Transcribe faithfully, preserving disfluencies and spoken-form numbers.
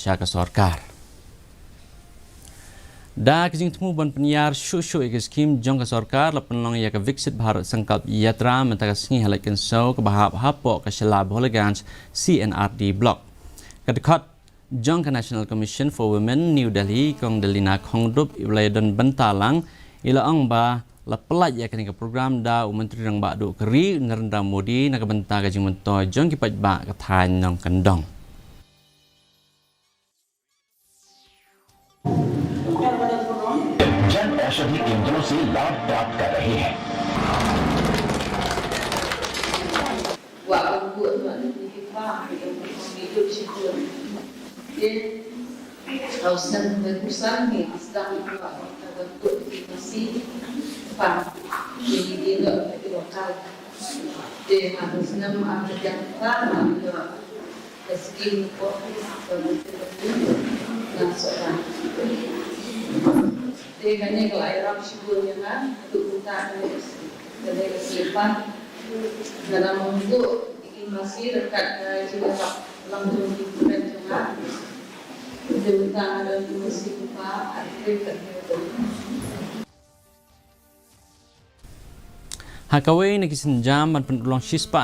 sha ka sorkar. Da ka jingthmu ban pynïar shuh shuh ïa ka skim jong ka sorkar, la pynlong ïa ka Viksit Bharat Sankalp Yatra mynta ka sngi ha Laitkynshew kaba hap hapoh ka Shella Bholaganj C and R D Block. Ka dkhot jong ka National Commission for Women, New Delhi, Kong Delina Khongdup, iba la ïadon bynta lang, i la ong ba la pyllait ïa kane ka program da u Myntri Rangbah Duh ka ri, Narendra Modi, na ka bynta ka jingmyntoi jong ki paidbah ka thaiñ Nongkyndong. जन औषधि केंद्रों से लाभ प्राप्त कर रहे हैं। Wa ka buh tu ni ki pa ni ki buh shi tu. Ye. Au sen me kusan ni asdang ni wa ka buh ki masi pa ni ki di lo ki lokal. Te ha snem a ka jam pa ma ni wa. Ka skim ko ka buh ki na soran. Te kane ka la ïarap shibun ïa nga, ka tu ka ta kane ka skim. Kane ka skim pa. Nga la mangku ikin masi dekat ka jingïarap lang jong ki pynban jong nga. Te uta nga don ki masi kumba arphew ka. Ha kawei na ki sienjam ban pynurlong shispah